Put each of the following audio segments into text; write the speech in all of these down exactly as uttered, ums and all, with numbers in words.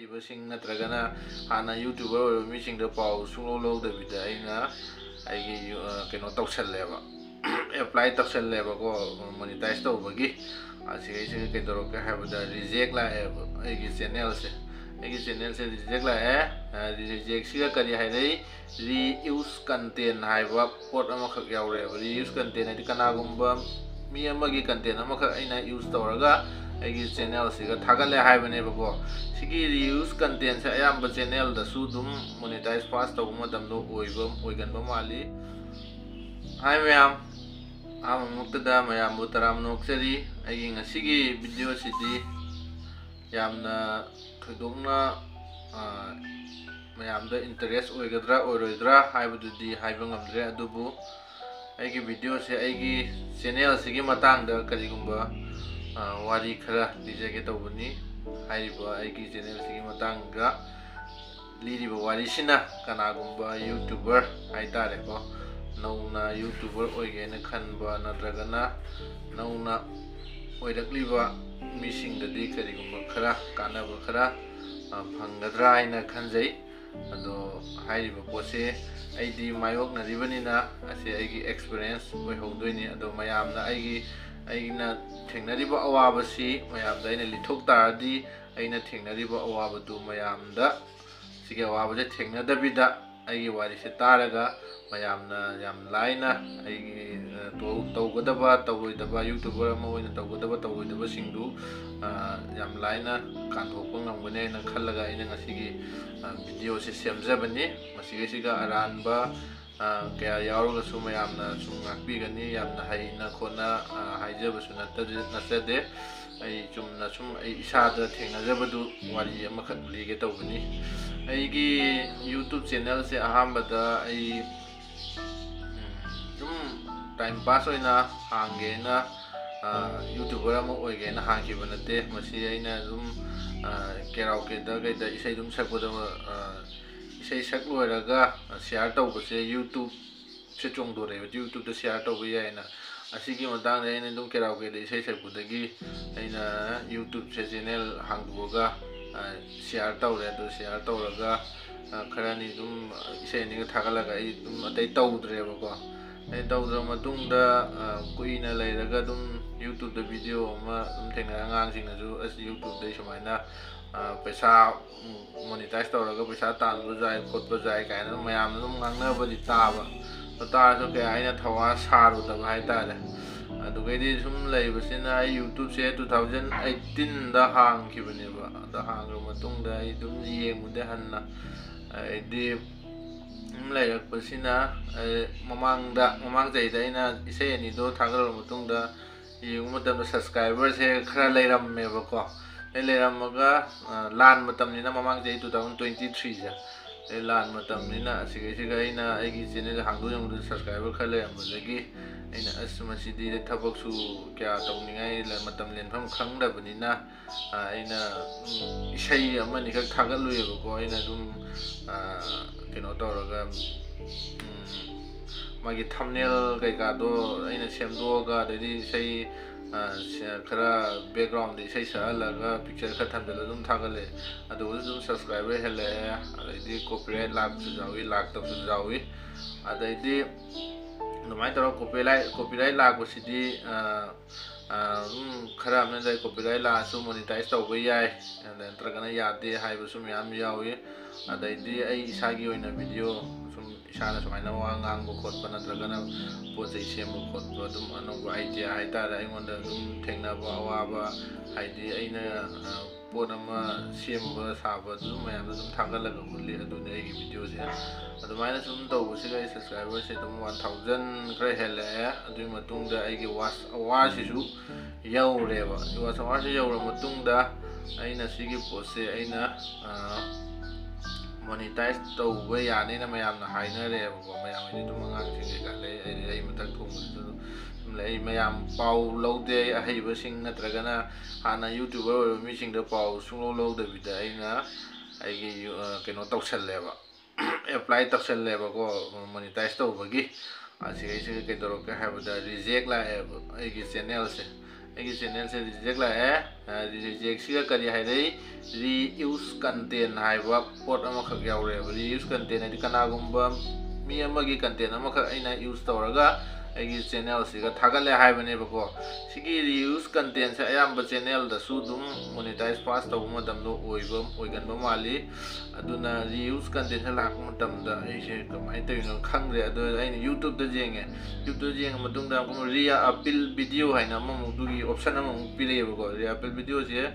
ꯏꯕꯁꯤꯡ ꯅꯠꯇ꯭ꯔꯒꯅ ꯍꯥꯟꯅ YouTuber ꯑꯣꯏꯕ ꯃꯤꯁꯤꯡꯗ ꯄꯥꯎ ꯁꯨꯡꯂꯧ ꯂꯧꯗꯕꯤꯗ ꯑꯩꯅ ꯑꯩꯒꯤ ꯌꯨ- ꯑ, ꯀꯩꯅꯣ ꯇꯧꯁꯜꯂꯦꯕ, ꯑꯦꯄ꯭ꯂꯥꯏ ꯇꯧꯁꯜꯂꯦꯕꯀꯣ, ꯃꯣꯅꯤꯇꯥꯏꯁ ꯇꯧꯕꯒꯤ꯫ ꯑꯁꯤꯒꯩꯁꯤꯒ ꯀꯩꯗꯧꯔꯛꯀꯦ ꯍꯥꯏꯕꯗ ꯔꯤꯖꯦꯛ ꯂꯥꯛꯑꯦꯕ ꯑꯩꯒꯤ ꯆꯦꯅꯦꯜꯁꯦ꯫ ꯑꯩꯒꯤ ꯆꯦꯅꯦꯜꯁꯦ ꯔꯤꯖꯦꯛ ꯂꯥꯛꯑꯦ꯫ ꯔꯤꯖꯦꯛꯁꯤꯒ ꯀꯔꯤ ꯍꯥꯏꯔꯛꯏ? Reuse content ꯍꯥꯏꯕ ꯄꯣꯠ ꯑꯃꯈꯛ ꯌꯥꯎꯔꯛꯑꯦꯕ꯫ Reuse content ꯍꯥꯏꯗꯤ ꯀꯅꯥꯒꯨꯝꯕ ꯃꯤ ꯑꯃꯒꯤ ꯀꯟꯇꯦꯟ ꯑꯃꯈꯛ ꯑꯩꯅ ꯌꯨꯁ ꯇꯧꯔꯒ ꯑꯩꯒꯤ ꯆꯦꯅꯦꯜꯁꯤꯒ ꯊꯥꯒꯠꯂꯦ ꯍꯥꯏꯕꯅꯦꯕꯀꯣ꯫ ꯁꯤꯒꯤ ꯔꯤꯌꯨꯁ ꯀꯟꯇꯦꯟꯁꯦ ꯑꯌꯥꯝꯕ ꯆꯦꯅꯦꯜꯗꯁꯨ ꯑꯗꯨꯝ ꯃꯣꯅꯤꯇꯥꯏꯁ ꯄꯥꯁ ꯇꯧꯕ ꯃꯇꯝꯗ ꯑꯣꯏꯕ ꯑꯣꯏꯒꯟꯕ ꯃꯥꯜꯂꯤ꯫ ꯍꯥꯏ ꯃꯌꯥꯝ, ꯑꯍꯥꯟꯕꯃꯛꯇꯗ ꯃꯌꯥꯝꯕꯨ ꯇꯔꯥꯝꯅ ꯑꯣꯛꯆꯔꯤ꯫ ꯑꯩꯒꯤ ꯉꯁꯤꯒꯤ ꯚꯤꯗꯤꯑꯣꯁꯤꯗꯤ ꯌꯥꯝꯅ ꯊꯣꯏꯗꯣꯛꯅ, ꯑ, ꯃꯌꯥꯝꯗ ꯏꯟꯇꯔꯦꯁ ꯑꯣꯏꯒꯗ꯭ꯔꯥ ꯑꯣꯏꯔꯣꯏꯗ꯭ꯔꯥ ꯍꯥꯏꯕꯗꯨꯗꯤ ꯍꯥꯏꯕ ꯉꯝꯗ꯭ꯔꯦ, ꯑꯗꯨꯕꯨ ꯑꯩꯒꯤ ꯚꯤꯗꯤꯑꯣꯁꯦ ꯑꯩꯒꯤ ꯆꯦꯅꯦꯜꯁꯤꯒꯤ ꯃꯇꯥꯡꯗ ꯀꯔꯤꯒꯨꯝꯕ, ꯑ, ꯋꯥꯔꯤ ꯈꯔ ꯂꯤꯖꯒꯦ ꯇꯧꯕꯅꯤ꯫ ꯍꯥꯏꯔꯤꯕ ꯑꯩꯒꯤ ꯆꯦꯅꯦꯜꯁꯤꯒꯤ ꯃꯇꯥꯡꯗ ꯂꯤꯔꯤꯕ ꯋꯥꯔꯤꯁꯤꯅ ꯀꯅꯥꯒꯨꯝꯕ ꯌꯨꯇ꯭ꯌꯨꯕꯔ ꯍꯥꯏꯇꯥꯔꯦꯀꯣ, ꯅꯧꯅ ꯌꯨꯇ꯭ꯌꯨꯕꯔ ꯑꯣꯏꯒꯦꯅ ꯈꯟꯕ ꯅꯠꯇ꯭ꯔꯒꯅ ꯅꯧꯅ ꯑꯣꯏꯔꯛꯂꯤꯕ ꯃꯤꯁꯤꯡꯗꯗꯤ ꯀꯔꯤꯒꯨꯝꯕ ꯈꯔ ꯀꯥꯟꯅꯕ ꯈꯔ, ꯑ, ꯐꯪꯒꯗ꯭ꯔꯥ ꯍꯥꯏꯅ ꯈꯟꯖꯩ꯫ ꯑꯗꯣ ꯍꯥꯏꯔꯤꯕ ꯄꯣꯠꯁꯦ ꯑꯩꯗꯤ ꯃꯥꯌꯣꯛꯅꯔꯤꯕꯅꯤꯅ ꯑꯁꯤ ꯑꯩꯒꯤ ꯑꯦꯛꯁꯄꯤꯔꯤꯌꯦꯟꯁ ꯑꯣꯏꯍꯧꯗꯣꯏꯅꯤ꯫ ꯑꯗꯣ ꯃꯌꯥꯝꯅ ꯑꯩꯒꯤ, ꯑꯩꯅ ꯊꯦꯡꯅꯔꯤꯕ ꯑꯋꯥꯕꯁꯤ ꯃꯌꯥꯝꯗ ꯑꯩꯅ ꯂꯤꯊꯣꯛ ꯇꯥꯔꯗꯤ ꯑꯩꯅ ꯊꯦꯡꯅꯔꯤꯕ ꯑꯋꯥꯕꯗꯨ ꯃꯌꯥꯝꯗ, ꯁꯤꯒꯤ ꯑꯋꯥꯕꯁꯦ ꯊꯦꯡꯅꯗꯕꯤꯗ ꯑꯩꯒꯤ ꯋꯥꯔꯤꯁꯦ ꯇꯥꯔꯒ ꯃꯌꯥꯝꯅ ꯌꯥꯝ ꯂꯥꯏꯅ ꯑꯩꯒꯤ, ꯑ, ꯇꯧ-, ꯇꯧꯒꯗꯕ ꯇꯧꯔꯣꯏꯗꯕ, ꯌꯨꯇ꯭ꯌꯨꯕꯔ ꯑꯃ ꯑꯣꯏꯅ ꯇꯧꯒꯗꯕ ꯇꯧꯔꯣꯏꯗꯕꯁꯤꯡꯗꯨ, ꯑ, ꯌꯥꯝ ꯂꯥꯏꯅ ꯀꯥꯟꯊꯣꯛꯄ ꯉꯝꯒꯅꯤ ꯍꯥꯏꯅ ꯈꯜꯂꯒ ꯑꯩꯅ ꯉꯁꯤꯒꯤ, ꯑ, ꯚꯤꯗꯤꯑꯣꯁꯦ ꯁꯦꯝꯖꯕꯅꯤ꯫ ꯃꯁꯤꯒꯩꯁꯤꯒ ꯑꯔꯥꯟꯕ, ꯑ, ꯀꯌꯥ ꯌꯥꯎꯔꯒꯁꯨ ꯃꯌꯥꯝꯅ ꯁꯨꯝ ꯉꯥꯛꯄꯤꯒꯅꯤ꯫ ꯌꯥꯝꯅ ꯍꯩꯅ ꯈꯣꯠꯅ, ꯑ, ꯍꯥꯏꯖꯕꯁꯨ ꯅꯠꯇꯗꯦ-, ꯅꯠꯆꯗꯦ꯫ ꯑꯩ ꯆꯨꯝꯅ ꯁꯨꯝ ꯑꯩ ꯏꯁꯥꯗ ꯊꯦꯡꯅꯖꯕꯗꯨ ꯋꯥꯔꯤ ꯑꯃꯈꯛ ꯂꯤꯒꯦ ꯇꯧꯕꯅꯤ꯫ ꯑꯩꯒꯤ ꯌꯨꯇ꯭ꯌꯨꯕ ꯆꯦꯅꯦꯜꯁꯦ ꯑꯍꯥꯟꯕꯗ ꯑꯩ, ꯎꯝ, ꯁꯨꯝ ꯇꯥꯏꯝ ꯄꯥꯁ ꯑꯣꯏꯅ ꯍꯥꯡꯒꯦꯅ, ꯑ, ꯌꯨꯇ꯭ꯌꯨꯕꯔ ꯑꯃ ꯑꯣꯏꯒꯦꯅ ꯍꯥꯡꯈꯤꯕ ꯅꯠꯇꯦ꯫ ꯃꯁꯤ ꯑꯩꯅ ꯑꯗꯨꯝ, ꯑ, ꯀꯦꯔꯥꯎꯀꯦꯗ ꯀꯩꯗ ꯏꯁꯩ ꯑꯗꯨꯝ ꯁꯛꯄꯗ, ꯑ, ꯏꯁꯩ ꯁꯛ ꯂꯣꯏꯔꯒ ꯁꯤꯌꯥꯔ ꯇꯧꯕꯁꯦ ꯌꯨꯇ꯭ꯌꯨꯕꯁꯦ ꯆꯣꯡꯗꯣꯔꯛꯑꯦꯕ, ꯌꯨꯇ꯭ꯌꯨꯕꯇ ꯁꯤꯌꯥꯔ ꯇꯧꯕ ꯌꯥꯏꯅ꯫ ꯑꯁꯤꯒꯤ ꯃꯇꯥꯡꯗ ꯑꯩꯅ ꯑꯗꯨꯝ ꯀꯦꯔꯥꯎꯀꯦꯗ ꯏꯁꯩ ꯁꯛꯄꯗꯒꯤ ꯑꯩꯅ ꯌꯨꯇ꯭ꯌꯨꯕꯁꯦ ꯆꯦꯅꯦꯜ ꯍꯥꯡꯗꯣꯛꯑꯒ ꯁꯤꯌꯥꯔ ꯇꯧꯔꯦ꯫ ꯑꯗꯨ ꯁꯤꯌꯥꯔ ꯇꯧꯔꯒ ꯈꯔꯅꯤ ꯑꯗꯨꯝ ꯏꯁꯩ ꯑꯅꯤꯒ ꯊꯥꯒꯠꯂꯒ ꯑꯩ ꯑꯗꯨꯝ ꯑꯇꯩ ꯇꯧꯗ꯭ꯔꯦꯕꯀꯣ꯫ ꯑꯩ ꯇꯧꯗ꯭ꯔꯕ ꯃꯇꯨꯡꯗ ꯀꯨꯏꯅ ꯂꯩꯔꯒ ꯑꯗꯨꯝ ꯌꯨꯇ꯭ꯌꯨꯕꯇ ꯚꯤꯗꯤꯑꯣ ꯑꯃ ꯑꯗꯨꯝ ꯊꯦꯡꯅꯔꯦ꯫ ꯑꯉꯥꯡꯁꯤꯡꯅꯁꯨ ꯑꯁ ꯌꯨꯇ꯭ꯌꯨꯕꯇꯩ ꯁꯨꯃꯥꯏꯅ ꯄꯩꯁꯥ ꯃꯣꯅꯤꯇꯥꯏꯁ ꯇꯧꯔꯒ ꯄꯩꯁꯥ ꯇꯥꯟꯕ ꯌꯥꯏ ꯈꯣꯠꯄ ꯌꯥꯏ ꯀꯥꯏꯅ ꯑꯗꯨꯝ ꯃꯌꯥꯝꯅ ꯑꯗꯨꯝ ꯉꯥꯡꯅꯕꯗꯤ ꯇꯥꯕ꯫ ꯑꯗꯨ ꯇꯥꯔꯁꯨ ꯀꯌꯥ ꯑꯩꯅ ꯊꯧꯋꯥ ꯁꯥꯔꯨꯗꯕ ꯍꯥꯏꯇꯥꯔꯦ꯫ ꯑꯗꯨꯒꯩꯗꯤ ꯁꯨꯝ ꯂꯩꯕꯁꯤꯅ ꯑꯩ ꯌꯨꯇ꯭ꯌꯨꯕꯁꯦ ꯇꯨ ꯊꯥꯎꯖꯟ ꯑꯩꯠꯇꯤꯟꯗ ꯍꯥꯡꯈꯤꯕꯅꯦꯕ꯫ ꯑꯗ ꯍꯥꯡꯈ꯭ꯔꯕ ꯃꯇꯨꯡꯗ ꯑꯩ ꯑꯗꯨꯝ ꯌꯦꯡꯉꯨꯗꯦ ꯍꯟꯅ꯫ ꯑꯗꯩꯗꯤ ꯁꯨꯝ ꯂꯩꯔꯛꯄꯁꯤꯅ ꯃꯃꯥꯡꯗ, ꯃꯃꯥꯡ ꯆꯍꯤꯗ ꯑꯩꯅ ꯏꯁꯩ ꯑꯅꯤꯗꯣ ꯊꯥꯒꯠꯂꯕ ꯃꯇꯨꯡꯗ ꯌꯦꯡꯕ ꯃꯇꯝꯗ ꯁꯕꯁꯀ꯭ꯔꯥꯏꯕꯔꯁꯦ ꯈꯔ ꯂꯩꯔꯝꯃꯦꯕꯀꯣ꯫ ꯑꯩ ꯂꯩꯔꯝꯃꯒ ꯂꯥꯟ ꯃꯇꯝꯅꯤꯅ, ꯃꯃꯥꯡ ꯆꯍꯤ ꯇꯨ ꯊꯥꯎꯖꯟ ꯇ꯭ꯋꯦꯟꯇꯤ ꯊ꯭ꯔꯤꯁꯦ ꯑꯩ ꯂꯥꯟ ꯃꯇꯝꯅꯤꯅ, ꯑꯁꯤꯒꯩꯁꯤꯒ ꯑꯩꯅ ꯑꯩꯒꯤ ꯆꯦꯅꯦꯜ ꯍꯥꯡꯗꯣꯛ ꯌꯦꯡꯕꯗ ꯁꯕꯁꯀ꯭ꯔꯥꯏꯕꯔ ꯈꯔ ꯂꯩꯔꯝꯕꯗꯒꯤ ꯑꯩꯅ ꯑꯁ ꯃꯁꯤꯗꯤ ꯊꯕꯛꯁꯨ ꯀꯌꯥ ꯇꯧꯅꯤꯡꯉꯥꯏ ꯃꯇꯝ ꯂꯦꯟꯐꯝ ꯈꯪꯗꯕꯅꯤꯅ ꯑꯩꯅ ꯏꯁꯩ ꯑꯃꯅꯤꯈꯛ ꯊꯥꯒꯠꯂꯨꯏꯕꯀꯣ꯫ ꯑꯩꯅ ꯑꯗꯨꯝ ꯀꯩꯅꯣ ꯇꯧꯔꯒ ꯃꯥꯒꯤ ꯊꯝꯅꯦꯜ ꯀꯩꯀꯥꯗꯣ ꯑꯩꯅ ꯁꯦꯝꯗꯣꯛꯑꯒ, ꯑꯗꯩꯗꯤ ꯏꯁꯩ ꯈꯔ ꯕꯦꯛꯒ꯭ꯔꯥꯎꯟꯗ ꯏꯁꯩ ꯁꯛꯍꯜꯂꯒ ꯄꯤꯛꯆꯔ ꯈꯔ ꯊꯝꯖꯤꯜꯂꯒ ꯑꯗꯨꯝ ꯊꯥꯒꯠꯂꯦ꯫ ꯑꯗꯨꯕꯨꯁꯨ ꯑꯗꯨꯝ ꯁꯕꯁꯀ꯭ꯔꯥꯏꯕꯔ ꯍꯦꯜꯂꯛꯑꯦ꯫ ꯑꯗꯩꯗꯤ ꯀꯣꯄꯤꯔꯥꯏꯠ ꯂꯥꯛꯄꯁꯨ ꯌꯥꯎꯏ, ꯂꯥꯛꯇꯕꯁꯨ ꯌꯥꯎꯏ꯫ ꯑꯗꯩꯗꯤ ꯑꯗꯨꯃꯥꯏꯅ ꯇꯧꯔꯒ ꯀꯣꯄꯤꯔꯥꯏꯠ ꯀꯣꯄꯤꯔꯥꯏꯠ ꯂꯥꯛꯄꯁꯤꯗꯤ ꯑꯗꯨꯝ ꯈꯔ ꯑꯃꯅ ꯂꯩ, ꯀꯣꯄꯤꯔꯥꯏꯠ ꯂꯥꯛꯑꯁꯨ ꯃꯣꯅꯤꯇꯥꯏꯁ ꯇꯧꯕ ꯌꯥꯏ, ꯅꯠꯇ꯭ꯔꯒꯅ ꯌꯥꯗꯦ ꯍꯥꯏꯕꯁꯨ ꯃꯌꯥꯝ ꯌꯥꯎꯏ꯫ ꯑꯗꯩꯗꯤ ꯑꯩ ꯏꯁꯥꯒꯤ ꯑꯣꯏꯅ ꯚꯤꯗꯤꯑꯣ ꯁꯨꯝ ꯏꯁꯥꯅ ꯁꯨꯃꯥꯏꯅ ꯋꯥ ꯉꯥꯡꯕ ꯈꯣꯠꯄ ꯅꯠꯇ꯭ꯔꯒꯅ ꯄꯣꯠ ꯆꯩ ꯁꯦꯝꯕ ꯈꯣꯠꯄ, ꯑꯗꯨꯝ ꯑꯅꯧꯕ ꯑꯥꯏꯗꯤꯌꯥ ꯍꯥꯏꯇꯥꯔꯦ, ꯑꯩꯉꯣꯟꯗ ꯑꯗꯨꯝ ꯊꯦꯡꯅꯕ ꯑꯋꯥꯕ, ꯍꯥꯏꯗꯤ ꯑꯩꯅ ꯄꯣꯠ ꯑꯃ ꯁꯦꯝꯕ ꯁꯥꯕ ꯑꯗꯨꯝ ꯃꯌꯥꯝꯗꯣ ꯑꯗꯨꯝ ꯊꯥꯒꯠꯂꯒ ꯎꯠꯂꯤ꯫ ꯑꯗꯨꯅꯤ ꯑꯩꯒꯤ ꯚꯤꯗꯤꯑꯣꯁꯦ꯫ ꯑꯗꯨꯃꯥꯏꯅ ꯁꯨꯝ ꯇꯧꯕꯁꯤꯗ ꯑꯩ ꯁꯕꯁꯀ꯭ꯔꯥꯏꯕꯔꯁꯦ ꯑꯗꯨꯝ ꯋꯥꯟ ꯊꯥꯎꯖꯟ ꯈꯔ ꯍꯦꯜꯂꯛꯑꯦ꯫ ꯑꯗꯨꯒꯤ ꯃꯇꯨꯡꯗ ꯑꯩꯒꯤ ꯋꯥꯆ ꯑꯋꯥꯔꯁꯤꯁꯨ ꯌꯧꯔꯦꯕ꯫ ꯋꯥꯆ ꯑꯋꯥꯔꯁꯤ ꯌꯧꯔ ꯃꯇꯨꯡꯗ ꯑꯩꯅ ꯁꯤꯒꯤ ꯄꯣꯠꯁꯦ ꯑꯩꯅ ꯃꯣꯅꯤꯇꯥꯏꯁ ꯇꯧꯕ ꯌꯥꯅꯤꯅ ꯃꯌꯥꯝꯅ ꯍꯥꯏꯅꯔꯦꯕꯀꯣ꯫ ꯃꯌꯥꯝ ꯍꯥꯏꯗꯤ ꯑꯗꯨꯝ ꯑꯉꯥꯡꯁꯤꯡ ꯀꯩꯀꯥ ꯂꯩ, ꯑꯩ ꯑꯩ ꯃꯊꯛ ꯊꯣꯡꯕꯗꯁꯨ ꯑꯗꯨꯝ ꯂꯩ꯫ ꯃꯌꯥꯝ ꯄꯥꯎ ꯂꯧꯗꯦ꯫ ꯑꯩ ꯑꯍꯩꯕꯁꯤꯡ ꯅꯠꯇ꯭ꯔꯒꯅ ꯍꯥꯟꯅ ꯌꯨꯇ꯭ꯌꯨꯕꯔ ꯑꯣꯏꯕ ꯃꯤꯁꯤꯡꯗ ꯄꯥꯎ ꯁꯨꯡꯂꯧ ꯂꯧꯗꯕꯤꯗ ꯑꯩꯅ ꯑꯩꯒꯤ ꯀꯩꯅꯣ ꯇꯧꯁꯜꯂꯦꯕ, ꯑꯦꯄ꯭ꯂꯥꯏ ꯇꯧꯁꯜꯂꯦꯕꯀꯣ ꯃꯣꯅꯤꯇꯥꯏꯁ ꯇꯧꯕꯒꯤ꯫ ꯑꯁꯤꯒꯩꯁꯤꯒ ꯀꯩꯗꯧꯔꯛꯀꯦ ꯍꯥꯏꯕꯗ ꯔꯤꯖꯦꯛ ꯂꯥꯛꯑꯦꯕ ꯑꯩꯒꯤ ꯆꯦꯅꯦꯜꯁꯦ꯫ ꯑꯩꯒꯤ ꯆꯦꯅꯦꯜꯁꯦ ꯔꯤꯖꯦꯛ ꯂꯥꯛꯑꯦ꯫ ꯔꯤꯖꯦꯛꯁꯤꯒ ꯀꯔꯤ ꯍꯥꯏꯔꯛꯏ? Reuse content ꯍꯥꯏꯕ ꯄꯣꯠ ꯑꯃꯈꯛ ꯌꯥꯎꯔꯛꯑꯦꯕ꯫ Reuse content ꯍꯥꯏꯗꯤ ꯀꯅꯥꯒꯨꯝꯕ ꯃꯤ ꯑꯃꯒꯤ ꯀꯟꯇꯦꯟ ꯑꯃꯈꯛ ꯑꯩꯅ ꯌꯨꯁ ꯇꯧꯔꯒ ꯑꯩꯒꯤ ꯆꯦꯅꯦꯜꯁꯤꯒ ꯊꯥꯒꯠꯂꯦ ꯍꯥꯏꯕꯅꯦꯕꯀꯣ꯫ ꯁꯤꯒꯤ reuse contentꯁꯦ ꯑꯌꯥꯝꯕ ꯆꯦꯅꯦꯜꯗꯁꯨ ꯑꯗꯨꯝ ꯃꯣꯅꯤꯇꯥꯏꯁ ꯄꯥꯁ ꯇꯧꯕ ꯃꯇꯝꯗ ꯑꯣꯏꯕ ꯑꯣꯏꯒꯟꯕ ꯃꯥꯜꯂꯤ꯫ ꯑꯗꯨꯅ reuse contentꯁꯦ ꯂꯥꯛꯄ ꯃꯇꯝꯗ ꯑꯩꯁꯦ ꯀꯃꯥꯏꯅ ꯇꯧꯔꯤꯅꯣ ꯈꯪꯗ꯭ꯔꯦ꯫ ꯑꯗꯣ ꯑꯩꯅ YouTubeꯇ ꯌꯦꯡꯉꯦ꯫ YouTubeꯇ ꯌꯦꯡꯉ ꯃꯇꯨꯡꯗ ꯑꯃꯨꯛ Reappeal video ꯍꯥꯏꯅ ꯑꯃꯃꯨꯛ ꯑꯗꯨꯒꯤ option ꯑꯃꯃꯨꯛ ꯄꯤꯔꯛꯑꯦꯕꯀꯣ꯫ Reappeal videoꯁꯦ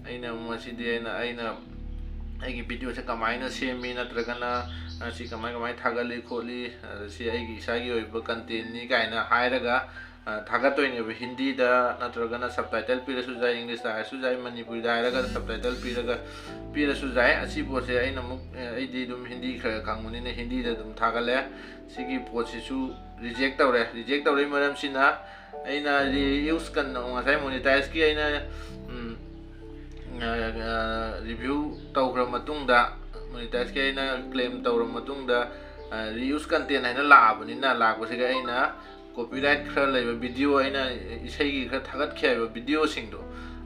ꯑꯩꯅ ꯃꯁꯤꯗꯤ ꯑꯩꯅ ꯑꯩꯅ ꯑꯩꯒꯤ videoꯁꯦ ꯀꯃꯥꯏꯅ ꯁꯦꯝꯃꯤ, ꯅꯠꯇ꯭ꯔꯒꯅ ꯁꯤ ꯀꯃꯥꯏ ꯀꯃꯥꯏꯅ ꯊꯥꯒꯠꯂꯤ ꯈꯣꯠꯂꯤ, ꯁꯤ ꯑꯩꯒꯤ ꯏꯁꯥꯒꯤ ꯑꯣꯏꯕ contentꯅꯤ ꯀꯥꯏꯅ ꯍꯥꯏꯔꯒ ꯊꯥꯒꯠꯇꯣꯏꯅꯦꯕ꯫ ꯍꯤꯟꯗꯤꯗ ꯅꯠꯇ꯭ꯔꯒꯅ subtitle ꯄꯤꯔꯁꯨ ꯌꯥꯏ, Englishꯇ ꯍꯥꯏꯔꯁꯨ ꯌꯥꯏ, ꯃꯅꯤꯄꯨꯔꯤꯗ ꯍꯥꯏꯔꯒ subtitle ꯄꯤꯔꯒ ꯄꯤꯔꯁꯨ ꯌꯥꯏ꯫ ꯑꯁꯤ ꯄꯣꯠꯁꯦ ꯑꯩꯅ ꯑꯃꯨꯛ ꯑꯩꯗꯤ ꯑꯗꯨꯝ ꯍꯤꯟꯗꯤ ꯈꯔ ꯈꯪꯕꯅꯤꯅ ꯍꯤꯟꯗꯤꯗ ꯑꯗꯨꯝ ꯊꯥꯒꯠꯂꯦ꯫ ꯁꯤꯒꯤ ꯄꯣꯠꯁꯤꯁꯨ ꯔꯤꯖꯦꯛ ꯇꯧꯔꯦ꯫ ꯔꯤꯖꯦꯛ ꯇꯧꯔꯛꯏ ꯃꯔꯝꯁꯤꯅ ꯑꯩꯅ reuse ꯀꯟ ꯉꯁꯥꯏ ꯃꯣꯅꯤꯇꯥꯏꯁꯀꯤ ꯑꯩꯅ ꯔꯤꯚ꯭ꯌꯨ ꯇꯧꯈ꯭ꯔ ꯃꯇꯨꯡꯗ, ꯃꯣꯅꯤꯇꯥꯏꯁꯀꯤ ꯑꯩꯅ ꯀ꯭ꯂꯦꯝ ꯇꯧꯔ ꯃꯇꯨꯡꯗ reuse content ꯍꯥꯏꯅ ꯂꯥꯛꯑꯕꯅꯤꯅ, ꯂꯥꯛꯄꯁꯤꯒ ꯑꯩꯅ copyright ꯈꯔ ꯂꯩꯕ video, ꯑꯩꯅ ꯏꯁꯩꯒꯤ ꯈꯔ ꯊꯥꯒꯠꯈꯤ ꯍꯥꯏꯕ videoꯁꯤꯡꯗꯣ,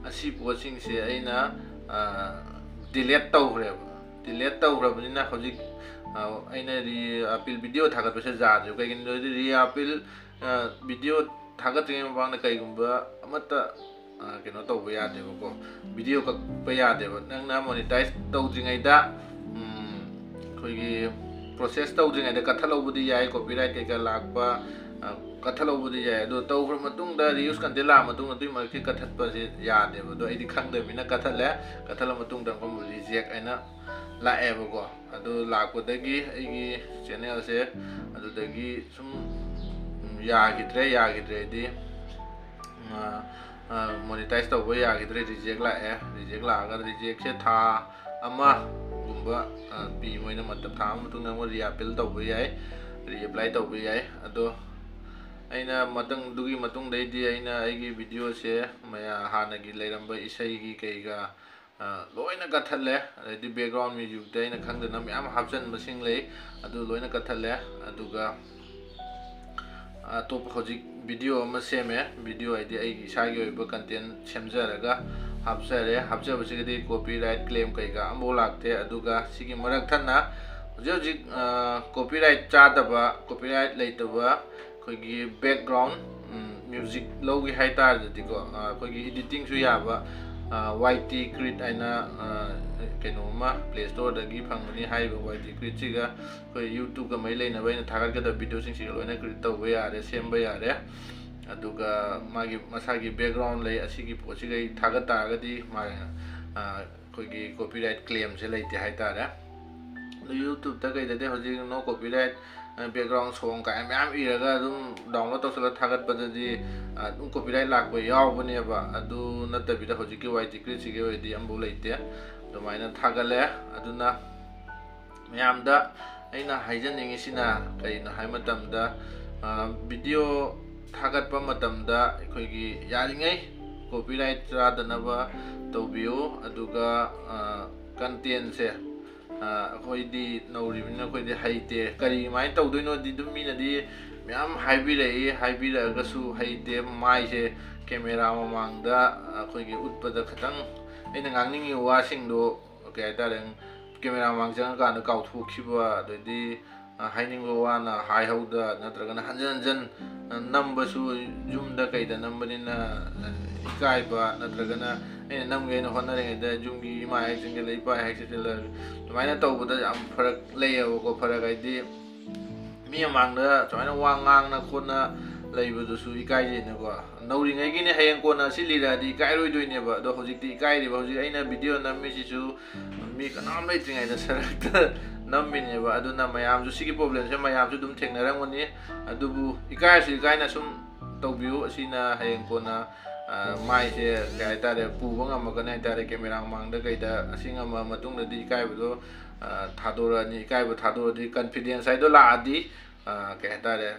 ꯑꯁꯤ ꯄꯣꯠꯁꯤꯡꯁꯦ ꯑꯩꯅ delete ꯇꯧꯈ꯭ꯔꯦꯕ꯫ Delete ꯇꯧꯈ꯭ꯔꯕꯅꯤꯅ ꯍꯧꯖꯤꯛ ꯑꯩꯅ Reappeal video ꯊꯥꯒꯠꯄꯁꯦ ꯌꯥꯗ꯭ꯔꯦꯕ꯫ ꯀꯩꯒꯤꯅꯣ ꯍꯥꯏꯗꯤ Reappeal video ꯊꯥꯒꯠꯇ꯭ꯔꯤꯉꯩ ꯃꯃꯥꯡꯗ ꯀꯩꯒꯨꯝꯕ ꯑꯃꯠꯇ ꯀꯩꯅꯣ ꯇꯧꯕ ꯌꯥꯗꯦꯕꯀꯣ, video ꯀꯛꯄ ꯌꯥꯗꯦꯕ꯫ ꯅꯪꯅ ꯃꯣꯅꯤꯇꯥꯏꯁ ꯇꯧꯗ꯭ꯔꯤꯉꯩꯗ, ꯑꯩꯈꯣꯏꯒꯤ process ꯇꯧꯗ꯭ꯔꯤꯉꯩꯗ ꯀꯛꯊꯠꯍꯧꯕꯗꯤ ꯌꯥꯏ, copyright ꯀꯩꯀꯥ ꯂꯥꯛꯄ ꯀꯛꯊꯠꯍꯧꯕꯗꯤ ꯌꯥꯏ꯫ ꯑꯗꯣ ꯇꯧꯈ꯭ꯔ ꯃꯇꯨꯡꯗ, reuse content ꯂꯥꯛꯑ ꯃꯇꯨꯡꯗ ꯑꯗꯨꯒꯤ ꯃꯔꯛꯇꯤ ꯀꯛꯊꯠꯄꯁꯦ ꯌꯥꯗꯦꯕ꯫ ꯑꯗꯣ ꯑꯩꯗꯤ ꯈꯪꯗꯕꯅꯤꯅ ꯀꯛꯊꯠꯂꯦ꯫ ꯀꯛꯊꯠꯂ ꯃꯇꯨꯡꯗ ꯑꯃꯨꯛ ꯔꯤꯖꯦꯛ ꯍꯥꯏꯅ ꯂꯥꯛꯑꯦꯕꯀꯣ꯫ ꯑꯗꯨ ꯂꯥꯛꯄꯗꯒꯤ ꯑꯩꯒꯤ ꯆꯦꯅꯦꯜꯁꯦ ꯑꯗꯨꯗꯒꯤ ꯁꯨꯝ ꯌꯥꯈꯤꯗ꯭ꯔꯦ꯫ ꯌꯥꯈꯤꯗ꯭ꯔꯦꯗꯤ ꯃꯣꯅꯤꯇꯥꯏꯁ ꯇꯧꯕ ꯌꯥꯈꯤꯗ꯭ꯔꯦ꯫ ꯔꯤꯖꯦꯛ ꯂꯥꯛꯑꯦ꯫ ꯔꯤꯖꯦꯛ ꯂꯥꯛꯑꯒ ꯔꯤꯖꯦꯛꯁꯦ ꯊꯥ ꯑꯃꯒꯨꯝꯕ ꯄꯤ ꯃꯣꯏꯅ ꯃꯇꯝ꯫ ꯊꯥ ꯑꯃ ꯃꯇꯨꯡꯗ ꯑꯃꯨꯛ reappeal ꯇꯧꯕ ꯌꯥꯏ, reapply ꯇꯧꯕ ꯌꯥꯏ꯫ ꯑꯗꯣ ꯑꯩꯅ ꯃꯊꯪꯗꯨꯒꯤ ꯃꯇꯨꯡꯗꯩꯗꯤ ꯑꯩꯅ ꯑꯩꯒꯤ videoꯁꯦ ꯃꯌꯥ-, ꯍꯥꯟꯅꯒꯤ ꯂꯩꯔꯝꯕ ꯏꯁꯩꯒꯤ ꯀꯩꯒ ꯂꯣꯏꯅ ꯀꯛꯊꯠꯂꯦ꯫ ꯑꯗꯩꯗꯤ background musicꯇ ꯑꯩꯅ ꯈꯪꯗꯅ ꯃꯌꯥꯝ ꯍꯥꯞꯆꯤꯟꯕꯁꯤꯡ ꯂꯩ, ꯑꯗꯨ ꯂꯣꯏꯅ ꯀꯛꯊꯠꯂꯦ꯫ ꯑꯗꯨꯒ ꯑꯇꯣꯞꯄ ꯍꯧꯖꯤꯛ ꯚꯤꯗꯤꯑꯣ ꯑꯃ ꯁꯦꯝꯃꯦ꯫ ꯚꯤꯗꯤꯑꯣ ꯍꯥꯏꯗꯤ ꯑꯩꯒꯤ ꯏꯁꯥꯒꯤ ꯑꯣꯏꯕ ꯀꯟꯇꯦꯟ ꯁꯦꯝꯖꯔꯒ ꯍꯥꯞꯆꯔꯦ꯫ ꯍꯥꯞꯆꯕꯁꯤꯒꯗꯤ ꯀꯣꯄꯤꯔꯥꯏꯠ ꯀ꯭ꯂꯦꯝ ꯀꯩꯀꯥ ꯑꯃꯐꯥꯎ ꯂꯥꯛꯇꯦ꯫ ꯑꯗꯨꯒ ꯁꯤꯒꯤ ꯃꯔꯛ ꯊꯠꯅ ꯍꯧꯖꯤꯛ ꯍꯧꯖꯤꯛ ꯀꯣꯄꯤꯔꯥꯏꯠ ꯆꯥꯗꯕ, ꯀꯣꯄꯤꯔꯥꯏꯠ ꯂꯩꯇꯕ ꯑꯩꯈꯣꯏꯒꯤ ꯕꯦꯛꯒ꯭ꯔꯥꯎꯟ ꯃ꯭ꯌꯨꯖꯤꯛ ꯂꯧꯒꯦ ꯍꯥꯏ ꯇꯥꯔꯒꯗꯤꯀꯣ, ꯑꯩꯈꯣꯏꯒꯤ ꯏꯗꯤꯇꯤꯡꯁꯨ ꯌꯥꯕ ꯋꯥꯏ ꯇꯤ ꯀ꯭ꯔꯤꯠ ꯍꯥꯏꯅ ꯀꯩꯅꯣꯝꯃ ꯄ꯭ꯂꯦ ꯁ꯭ꯇꯣꯔꯗꯒꯤ ꯐꯪꯒꯅꯤ꯫ ꯍꯥꯏꯔꯤꯕ ꯋꯥꯏ ꯇꯤ ꯀ꯭ꯔꯤꯠꯁꯤꯒ ꯑꯩꯈꯣꯏ ꯌꯨꯇ꯭ꯌꯨꯕꯀ ꯃꯔꯤ ꯂꯩꯅꯕ ꯑꯩꯅ ꯊꯥꯒꯠꯀꯗꯕ ꯚꯤꯗꯤꯑꯣꯁꯤꯡꯁꯤꯒ ꯂꯣꯏꯅ ꯀ꯭ꯔꯤꯌꯦꯠ ꯇꯧꯕ ꯌꯥꯔꯦ, ꯁꯦꯝꯕ ꯌꯥꯔꯦ꯫ ꯑꯗꯨꯒ ꯃꯥꯒꯤ ꯃꯁꯥꯒꯤ ꯕꯦꯛꯒ꯭ꯔꯥꯎꯟ ꯂꯩ꯫ ꯑꯁꯤꯒꯤ ꯄꯣꯠꯁꯤꯒ ꯑꯩ ꯊꯥꯒꯠ ꯇꯥꯔꯒꯗꯤ ꯃꯥ, ꯑꯩꯈꯣꯏꯒꯤ ꯀꯣꯄꯤꯔꯥꯏꯠ ꯀ꯭ꯂꯦꯝꯁꯦ ꯂꯩꯇꯦ ꯍꯥꯏꯇꯥꯔꯦ꯫ ꯑꯗꯨ ꯌꯨꯇ꯭ꯌꯨꯕꯇ ꯀꯩꯗꯗꯤ ꯍꯧꯖꯤꯛ "No copyright background song" ꯀꯥꯏꯅ ꯃꯌꯥꯝ ꯏꯔꯒ ꯑꯗꯨꯝ ꯗꯥꯎꯟꯂꯣꯗ ꯇꯧꯁꯤꯜꯂꯒ ꯊꯥꯒꯠꯄꯗꯗꯤ ꯑꯗꯨꯝ ꯀꯣꯄꯤꯔꯥꯏꯠ ꯂꯥꯛꯄ ꯌꯥꯎꯕꯅꯦꯕ꯫ ꯑꯗꯨ ꯅꯠꯇꯕꯤꯗ ꯍꯧꯖꯤꯛꯀꯤ ꯋꯥꯏ ꯇꯤ ꯀ꯭ꯔꯤꯠꯁꯤꯒꯤ ꯑꯣꯏꯔꯗꯤ ꯑꯃꯐꯥꯎ ꯂꯩꯇꯦ꯫ ꯑꯗꯨꯃꯥꯏꯅ ꯊꯥꯒꯠꯂꯦ꯫ ꯑꯗꯨꯅ ꯃꯌꯥꯝꯗ ꯑꯩꯅ ꯍꯥꯏꯖꯅꯤꯡꯉꯤꯁꯤꯅ ꯀꯩꯅꯣ ꯍꯥꯏ ꯃꯇꯝꯗ, ꯚꯤꯗꯤꯑꯣ ꯊꯥꯒꯠꯄ ꯃꯇꯝꯗ ꯑꯩꯈꯣꯏꯒꯤ ꯌꯥꯔꯤꯉꯩ ꯀꯣꯄꯤꯔꯥꯏꯠ ꯆꯥꯗꯅꯕ ꯇꯧꯕꯤꯌꯨ꯫ ꯑꯗꯨꯒ ꯀꯟꯇꯦꯟꯁꯦ ꯑꯩꯈꯣꯏꯗꯤ ꯅꯧꯔꯤꯕꯅꯤꯅ ꯑꯩꯈꯣꯏꯗꯤ ꯍꯩꯇꯦ꯫ ꯀꯔꯤꯃꯥꯏꯅ ꯇꯧꯗꯣꯏꯅꯣꯗꯤ ꯑꯗꯨꯝ ꯃꯤꯅꯗꯤ ꯃꯌꯥꯝ ꯍꯥꯏꯕꯤꯔꯛꯏ꯫ ꯍꯥꯏꯕꯤꯔꯛꯑꯒꯁꯨ ꯍꯩꯇꯦ꯫ ꯃꯥꯏꯁꯦ ꯀꯦꯃꯦꯔꯥ ꯃꯃꯥꯡꯗ ꯑꯩꯈꯣꯏꯒꯤ ꯎꯠꯄꯗ ꯈꯤꯇꯪ ꯑꯩꯅ ꯉꯥꯡꯅꯤꯡꯉꯤꯕ ꯋꯥꯁꯤꯡꯗꯣ, ꯀꯩ ꯍꯥꯏꯇꯥꯔꯦ, ꯀꯦꯃꯦꯔꯥ ꯃꯃꯥꯡ ꯆꯪꯉꯀꯥꯟꯗ ꯀꯥꯎꯊꯣꯛꯈꯤꯕ, ꯑꯗꯩꯗꯤ ꯍꯥꯏꯅꯤꯡꯕ ꯋꯥꯅ ꯍꯥꯏꯍꯧꯗ, ꯅꯠꯇ꯭ꯔꯒꯅ ꯍꯟꯖꯟ ꯍꯟꯖꯟ ꯅꯝꯕꯁꯨ, ꯌꯨꯝꯗ ꯀꯩꯗ ꯅꯝꯕꯅꯤꯅ ꯏꯀꯥꯏꯕ, ꯅꯠꯇ꯭ꯔꯒꯅ ꯑꯩꯅ ꯅꯝꯒꯦꯅ ꯍꯣꯠꯅꯔꯤꯉꯩꯗ ꯌꯨꯝꯒꯤ ꯏꯃꯥ ꯍꯦꯛ ꯆꯪꯁꯤꯜꯂ, ꯏꯄꯥ ꯍꯦꯛ ꯆꯪꯁꯤꯜꯂ, ꯑꯗꯨꯃꯥꯏꯅ ꯇꯧꯕꯗ ꯌꯥꯝ ꯐꯔꯛ ꯂꯩꯌꯦꯕꯀꯣ꯫ ꯐꯔꯛ ꯍꯥꯏꯗꯤ ꯃꯤ ꯃꯃꯥꯡꯗ ꯁꯨꯃꯥꯏꯅ ꯋꯥ ꯉꯥꯡꯅ ꯈꯣꯠꯅ ꯂꯩꯕꯗꯨꯁꯨ ꯏꯀꯥꯏꯖꯩꯅꯀꯣ꯫ ꯅꯧꯔꯤꯉꯩꯒꯤꯅꯦ, ꯍꯌꯦꯡ ꯀꯣꯟꯅ ꯑꯁꯤ ꯂꯤꯔꯛꯑꯗꯤ ꯏꯀꯥꯏꯔꯣꯏꯗꯣꯏꯅꯦꯕ꯫ ꯑꯗꯣ ꯍꯧꯖꯤꯛꯇꯤ ꯏꯀꯥꯏꯔꯤꯕ꯫ ꯍꯧꯖꯤꯛ ꯑꯩꯅ ꯚꯤꯗꯤꯑꯣ ꯅꯝꯃꯤꯁꯤꯁꯨ ꯃꯤ ꯀꯅꯥꯝ ꯂꯩꯇ꯭ꯔꯤꯉꯩꯗ ꯁꯔꯛꯇ ꯅꯝꯃꯤꯅꯦꯕ꯫ ꯑꯗꯨꯅ ꯃꯌꯥꯝꯁꯨ ꯁꯤꯒꯤ ꯄ꯭ꯔꯣꯕ꯭ꯂꯦꯝꯁꯦ ꯃꯌꯥꯝꯁꯨ ꯑꯗꯨꯝ ꯊꯦꯡꯅꯔꯝꯒꯅꯤ꯫ ꯑꯗꯨꯕꯨ ꯏꯀꯥꯏꯔꯁꯨ ꯏꯀꯥꯏꯅ ꯁꯨꯝ ꯇꯧꯕꯤꯌꯨ꯫ ꯑꯁꯤꯅ ꯍꯌꯦꯡ ꯀꯣꯟꯅ ꯃꯥꯏꯁꯦ, ꯀꯩ ꯍꯥꯏꯇꯥꯔꯦ, ꯄꯨꯕ ꯉꯝꯃꯛꯀꯅꯤ ꯍꯥꯏꯇꯥꯔꯦ꯫ ꯀꯦꯃꯦꯔꯥ ꯃꯃꯥꯡꯗ ꯀꯩꯗ ꯑꯁꯤ ꯉꯝꯃ ꯃꯇꯨꯡꯗꯗꯤ ꯏꯀꯥꯏꯕꯗꯣ ꯊꯥꯗꯣꯔꯛꯑꯅꯤ꯫ ꯏꯀꯥꯏꯕ ꯊꯥꯗꯣꯔꯛꯑꯗꯤ, ꯀꯟꯐꯤꯗꯦꯟꯁ ꯍꯥꯏꯗꯣ ꯂꯥꯛꯑꯗꯤ, ꯀꯩ ꯍꯥꯏꯇꯥꯔꯦ,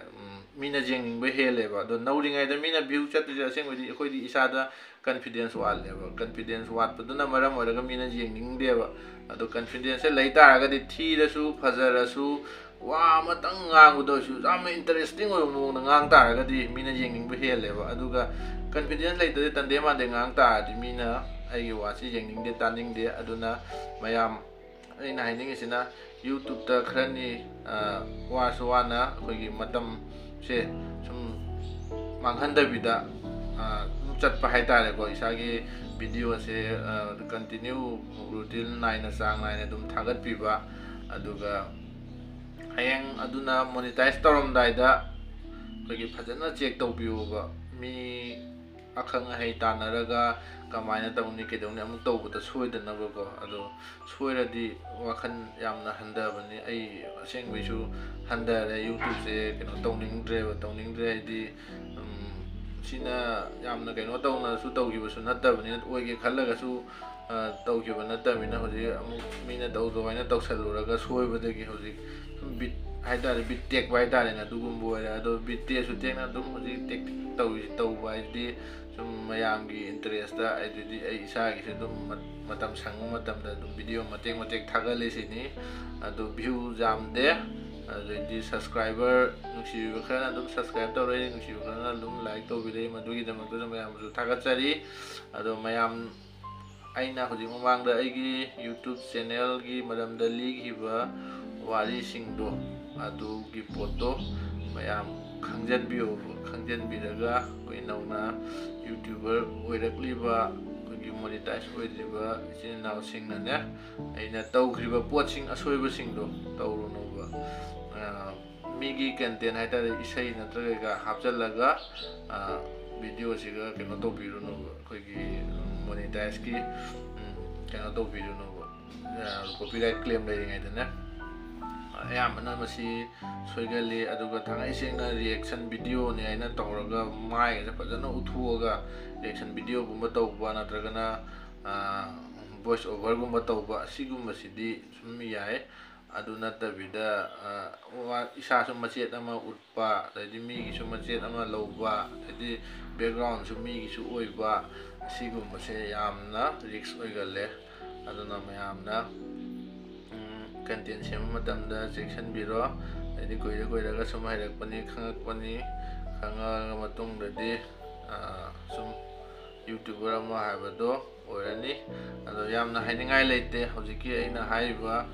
ꯃꯤꯅ ꯌꯦꯡꯅꯤꯡꯕ ꯍꯦꯜꯂꯦꯕ꯫ ꯑꯗꯣ ꯅꯧꯔꯤꯉꯩꯗ ꯃꯤꯅ ꯚ꯭ꯌꯨ ꯆꯠꯇꯣꯏꯁꯦ ꯑꯁꯦꯡꯕꯗꯤ ꯑꯩꯈꯣꯏꯗꯤ ꯏꯁꯥꯗ ꯀꯟꯐꯤꯗꯦꯟꯁ ꯋꯥꯠꯂꯦꯕ꯫ ꯀꯟꯐꯤꯗꯦꯟꯁ ꯋꯥꯠꯄꯗꯨꯅ ꯃꯔꯝ ꯑꯣꯏꯔꯒ ꯃꯤꯅ ꯌꯦꯡꯅꯤꯡꯗꯦꯕ꯫ ꯑꯗꯣ ꯀꯟꯐꯤꯗꯦꯟꯁꯁꯦ ꯂꯩ ꯇꯥꯔꯒꯗꯤ ꯊꯤꯔꯁꯨ, ꯐꯖꯔꯁꯨ, ꯋꯥ ꯑꯃꯇꯪ ꯉꯥꯡꯕꯗ ꯑꯣꯏꯔꯁꯨ ꯌꯥꯝꯅ ꯏꯟꯇꯔꯦꯁꯇꯤꯡ ꯑꯣꯏꯕ ꯃꯑꯣꯡꯗ ꯉꯥꯡ ꯇꯥꯔꯒꯗꯤ ꯃꯤꯅ ꯌꯦꯡꯅꯤꯡꯕ ꯍꯦꯜꯂꯦꯕ꯫ ꯑꯗꯨꯒ ꯀꯟꯐꯤꯗꯦꯟꯁ ꯂꯩꯇ꯭ꯔꯗꯤ, ꯇꯟꯗꯦ ꯃꯥꯟꯗꯦ ꯉꯥꯡ ꯇꯥꯔꯗꯤ ꯃꯤꯅ ꯑꯩꯒꯤ ꯋꯥꯁꯤ ꯌꯦꯡꯅꯤꯡꯗꯦ, ꯇꯥꯅꯤꯡꯗꯦ꯫ ꯑꯗꯨꯅ ꯃꯌꯥꯝ, ꯑꯩꯅ ꯍꯥꯏꯅꯤꯡꯉꯤꯁꯤꯅ, ꯌꯨꯇ꯭ꯌꯨꯕꯇ ꯈꯔꯅꯤ, ꯑ, ꯋꯥꯁꯨ ꯋꯥꯅ ꯑꯩꯈꯣꯏꯒꯤ ꯃꯇꯝꯁꯦ ꯁꯨꯝ ꯃꯥꯡꯍꯟꯗꯕꯤꯗ, ꯑ, ꯑꯗꯨꯝ ꯆꯠꯄ ꯍꯥꯏꯇꯥꯔꯦꯀꯣ꯫ ꯏꯁꯥꯒꯤ ꯚꯤꯗꯤꯑꯣꯁꯦ, ꯑ, ꯀꯟꯇꯤꯅ꯭ꯌꯨ, ꯔꯨꯇꯤꯟ ꯅꯥꯏꯅ, ꯆꯥꯡ ꯅꯥꯏꯅ ꯑꯗꯨꯝ ꯊꯥꯒꯠꯄꯤꯕ꯫ ꯑꯗꯨꯒ ꯍꯌꯦꯡ ꯑꯗꯨꯅ ꯃꯣꯅꯤꯇꯥꯏꯖ ꯇꯧꯔꯝꯗꯥꯏꯗ ꯑꯩꯈꯣꯏꯒꯤ ꯐꯖꯅ ꯆꯦꯛ ꯇꯧꯕꯤꯌꯣꯕ꯫ ꯃꯤ ꯑꯈꯪ ꯑꯍꯩ ꯇꯥꯟꯅꯔꯒ ꯀꯃꯥꯏꯅ ꯇꯧꯅꯤ, ꯀꯩꯗꯧꯅꯤ, ꯑꯃꯨꯛ ꯇꯧꯕꯗ ꯁꯣꯏꯗꯅꯕꯀꯣ꯫ ꯑꯗꯣ ꯁꯣꯏꯔꯗꯤ ꯋꯥꯈꯜ ꯌꯥꯝꯅ ꯍꯟꯊꯕꯅꯤ꯫ ꯑꯩ ꯑꯁꯦꯡꯕꯩꯁꯨ ꯍꯟꯊꯔꯦ, ꯌꯨꯇ꯭ꯌꯨꯕꯁꯦ ꯀꯩꯅꯣ ꯇꯧꯅꯤꯡꯗ꯭ꯔꯦꯕ꯫ ꯇꯧꯅꯤꯡꯗ꯭ꯔꯦ ꯍꯥꯏꯗꯤ, ꯎꯝ, ꯁꯤꯅ ꯌꯥꯝꯅ ꯀꯩꯅꯣ ꯇꯧꯅꯁꯨ ꯇꯧꯈꯤꯕꯁꯨ ꯅꯠꯇꯕꯅꯤꯅ, ꯑꯣꯏꯒꯦ ꯈꯜꯂꯒꯁꯨ, ꯑ, ꯇꯧꯈꯤꯕ ꯅꯠꯇꯕꯅꯤꯅ, ꯍꯧꯖꯤꯛ ꯑꯃꯨꯛ ꯃꯤꯅ ꯇꯧꯗꯧ ꯍꯥꯏꯅ ꯇꯧꯁꯜꯂꯨꯔꯒ ꯁꯣꯏꯕꯗꯒꯤ ꯍꯧꯖꯤꯛ ꯁꯨꯝ ꯕꯤꯠ ꯍꯥꯏꯇꯥꯔꯦ, ꯕꯤꯠ ꯇꯦꯛꯄ ꯍꯥꯏꯇꯥꯔꯦꯅꯦ, ꯑꯗꯨꯒꯨꯝꯕ ꯑꯣꯏꯔꯦ꯫ ꯑꯗꯣ ꯕꯤꯠ ꯇꯦꯛꯁꯨ ꯇꯦꯛꯅ ꯑꯗꯨꯝ ꯍꯧꯖꯤꯛ ꯇꯦꯛ ꯇꯧꯔꯤꯁꯤ, ꯇꯧꯕ ꯍꯥꯏꯗꯤ ꯁꯨꯝ ꯃꯌꯥꯝꯒꯤ ꯏꯟꯇꯔꯦꯁꯇ, ꯑꯗꯨꯗꯤ ꯑꯩ ꯏꯁꯥꯒꯤꯁꯨ ꯑꯗꯨꯝ ꯃꯠ-, ꯃꯇꯝ ꯁꯪꯕ ꯃꯇꯝꯗ ꯑꯗꯨꯝ ꯚꯤꯗꯤꯑꯣ ꯃꯇꯦꯛ ꯃꯇꯦꯛ ꯊꯥꯒꯠꯂꯤꯁꯤꯅꯤ꯫ ꯑꯗꯣ ꯚ꯭ꯌꯨ ꯌꯥꯝꯗꯦ, ꯑꯗꯩꯗꯤ ꯁꯕꯁꯀ꯭ꯔꯥꯏꯕꯔ, ꯅꯨꯡꯁꯤꯕꯤꯕ ꯈꯔꯅ ꯑꯗꯨꯝ ꯁꯕꯁꯀ꯭ꯔꯥꯏꯕ ꯇꯧꯔꯛꯏ, ꯅꯨꯡꯁꯤꯕ ꯈꯔꯅ ꯑꯗꯨꯝ ꯂꯥꯏꯛ ꯇꯧꯕꯤꯔꯛꯏ, ꯃꯗꯨꯒꯤꯗꯃꯛꯇꯁꯨ ꯃꯌꯥꯝꯕꯨꯁꯨ ꯊꯥꯒꯠꯆꯔꯤ꯫ ꯑꯗꯣ ꯃꯌꯥꯝ, ꯑꯩꯅ ꯍꯧꯖꯤꯛ ꯃꯃꯥꯡꯗ ꯑꯩꯒꯤ ꯌꯨꯇ꯭ꯌꯨꯕ ꯆꯦꯅꯦꯜꯒꯤ ꯃꯔꯝꯗ ꯂꯤꯈꯤꯕ ꯋꯥꯔꯤꯁꯤꯡꯗꯣ, ꯑꯗꯨꯒꯤ ꯄꯣꯠꯇꯣ ꯃꯌꯥꯝ ꯈꯪꯖꯟꯕꯤꯌꯣꯕ꯫ ꯈꯪꯖꯟꯕꯤꯔꯒ ꯑꯩꯈꯣꯏ ꯅꯧꯅ ꯌꯨꯇ꯭ꯌꯨꯕꯔ ꯑꯣꯏꯔꯛꯂꯤꯕ, ꯑꯩꯈꯣꯏꯒꯤ ꯃꯣꯅꯤꯇꯥꯏꯖ ꯑꯣꯏꯗ꯭ꯔꯤꯕ ꯏꯆꯤꯟ ꯏꯅꯥꯎꯁꯤꯡꯅꯅꯦ, ꯑꯩꯅ ꯇꯧꯈ꯭ꯔꯤꯕ ꯄꯣꯠꯁꯤꯡ, ꯑꯁꯣꯏꯕꯁꯤꯡꯗꯣ ꯇꯧꯔꯨꯅꯣꯕ꯫ ꯑ, ꯃꯤꯒꯤ ꯀꯟꯇꯦꯟ ꯍꯥꯏꯇꯥꯔꯦ, ꯏꯁꯩ ꯅꯠꯇ꯭ꯔꯒ ꯀꯩꯀꯥ ꯍꯥꯞꯆꯜꯂꯒ, ꯑ, ꯚꯤꯗꯤꯑꯣꯁꯤꯒ ꯀꯩꯅꯣ ꯇꯧꯕꯤꯔꯨꯅꯣꯕ, ꯑꯩꯈꯣꯏꯒꯤ, ꯎꯝ, ꯃꯣꯅꯤꯇꯥꯏꯖꯀꯤ, ꯎꯝ, ꯀꯩꯅꯣ ꯇꯧꯕꯤꯔꯨꯅꯣꯕ, ꯑ, ꯀꯣꯄꯤꯔꯥꯏꯠ ꯀ꯭ꯂꯦꯝ ꯂꯩꯔꯤꯉꯩꯗꯅꯦ꯫ ꯑꯌꯥꯝꯕꯅ ꯃꯁꯤ ꯁꯣꯏꯒꯜꯂꯤ꯫ ꯑꯗꯨꯒ ꯊꯥꯡꯉꯩ ꯁꯦꯡꯅ ꯔꯤꯌꯦꯛꯁꯟ ꯚꯤꯗꯤꯑꯣꯅꯤ ꯍꯥꯏꯅ ꯇꯧꯔꯒ, ꯃꯥꯏꯒꯁꯦ ꯐꯖꯅ ꯎꯠꯊꯣꯛꯑꯒ ꯔꯤꯌꯦꯛꯁꯟ ꯚꯤꯗꯤꯑꯣꯒꯨꯝꯕ ꯇꯧꯕ, ꯅꯠꯇ꯭ꯔꯒꯅ, ꯑ, ꯚꯣꯏꯁ ꯑꯣꯚꯔꯒꯨꯝꯕ ꯇꯧꯕ, ꯑꯁꯤꯒꯨꯝꯕꯁꯤꯗꯤ ꯁꯨꯝ ꯌꯥꯏ꯫ ꯑꯗꯨ ꯅꯠꯇꯕꯤꯗ, ꯑ, ꯋꯥ-, ꯏꯁꯥꯁꯨ ꯃꯆꯦꯠ ꯑꯃ ꯎꯠꯄ, ꯑꯗꯩꯗꯤ ꯃꯤꯒꯤꯁꯨ ꯃꯆꯦꯠ ꯑꯃ ꯂꯧꯕ, ꯑꯗꯩꯗꯤ ꯕꯦꯛꯒ꯭ꯔꯥꯎꯟꯁꯨ ꯃꯤꯒꯤꯁꯨ ꯑꯣꯏꯕ, ꯑꯁꯤꯒꯨꯝꯕꯁꯦ ꯌꯥꯝꯅ ꯔꯤꯛꯁ ꯑꯣꯏꯒꯜꯂꯦ꯫ ꯑꯗꯨꯅ ꯃꯌꯥꯝꯅ, ꯎꯝ, ꯀꯟꯇꯦꯟ ꯁꯦꯝꯕ ꯃꯇꯝꯗ ꯆꯦꯛꯁꯤꯟꯕꯤꯔꯣ꯫ ꯍꯥꯏꯗꯤ ꯀꯨꯏꯔ ꯀꯨꯏꯔꯒ ꯁꯨꯝ ꯍꯩꯔꯛꯄꯅꯤ, ꯈꯪꯉꯛꯄꯅꯤ, ꯈꯪꯉꯛꯑ ꯃꯇꯨꯡꯗꯗꯤ ꯁꯨꯝ ꯌꯨꯇ꯭ꯌꯨꯕꯔ ꯑꯃ ꯍꯥꯏꯕꯗꯣ ꯑꯣꯏꯔꯅꯤ꯫ ꯑꯗꯣ ꯌꯥꯝꯅ ꯍꯥꯏꯅꯤꯡꯉꯥꯏ ꯂꯩꯇꯦ꯫ ꯍꯧꯖꯤꯛꯀꯤ ꯑꯩꯅ ꯍꯥꯏꯔꯤꯕ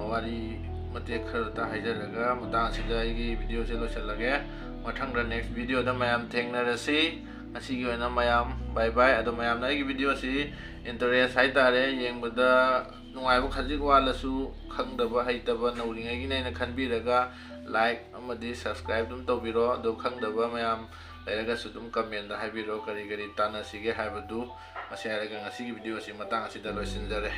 ꯋꯥꯔꯤ ꯃꯇꯦꯛ ꯈꯔꯇ ꯍꯥꯏꯖꯔꯒ ꯃꯇꯥꯡ ꯑꯁꯤꯗ ꯑꯩꯒꯤ ꯚꯤꯗꯤꯑꯣꯁꯦ ꯂꯣꯏꯁꯤꯜꯂꯒꯦ꯫ ꯃꯊꯪꯗ ꯅꯦꯛꯁ ꯚꯤꯗꯤꯑꯣꯗ ꯃꯌꯥꯝ ꯊꯦꯡꯅꯔꯁꯤ꯫ ꯉꯁꯤꯒꯤ ꯑꯣꯏꯅ ꯃꯌꯥꯝ ꯕꯥꯏ ꯕꯥꯏ꯫ ꯑꯗꯣ ꯃꯌꯥꯝꯅ ꯑꯩꯒꯤ ꯚꯤꯗꯤꯑꯣꯁꯤ ꯏꯟꯇꯔꯦꯁ ꯍꯥꯏꯇꯥꯔꯦ, ꯌꯦꯡꯕꯗ ꯅꯨꯡꯉꯥꯏꯕ ꯈꯖꯤꯛ ꯋꯥꯠꯂꯁꯨ, ꯈꯪꯗꯕ ꯍꯩꯇꯕ ꯅꯧꯔꯤꯉꯩꯒꯤꯅꯦꯅ ꯈꯟꯕꯤꯔꯒ ꯂꯥꯏꯛ ꯑꯃꯗꯤ ꯁꯕꯁꯀ꯭ꯔꯥꯏꯕ ꯑꯗꯨꯝ ꯇꯧꯕꯤꯔꯣ꯫ ꯑꯗꯣ ꯈꯪꯗꯕ ꯃꯌꯥꯝ ꯂꯩꯔꯒꯁꯨ ꯑꯗꯨꯝ ꯀꯃꯦꯟꯗ ꯍꯥꯏꯕꯤꯔꯣ, ꯀꯔꯤ ꯀꯔꯤ ꯇꯥꯟꯅꯁꯤꯒꯦ ꯍꯥꯏꯕꯗꯨ꯫ ꯃꯁꯤ ꯍꯥꯏꯔꯒ ꯉꯁꯤꯒꯤ ꯚꯤꯗꯤꯑꯣ ꯑꯁꯤ ꯃꯇꯥꯡ ꯑꯁꯤꯗ ꯂꯣꯏꯁꯤꯟꯖꯔꯦ꯫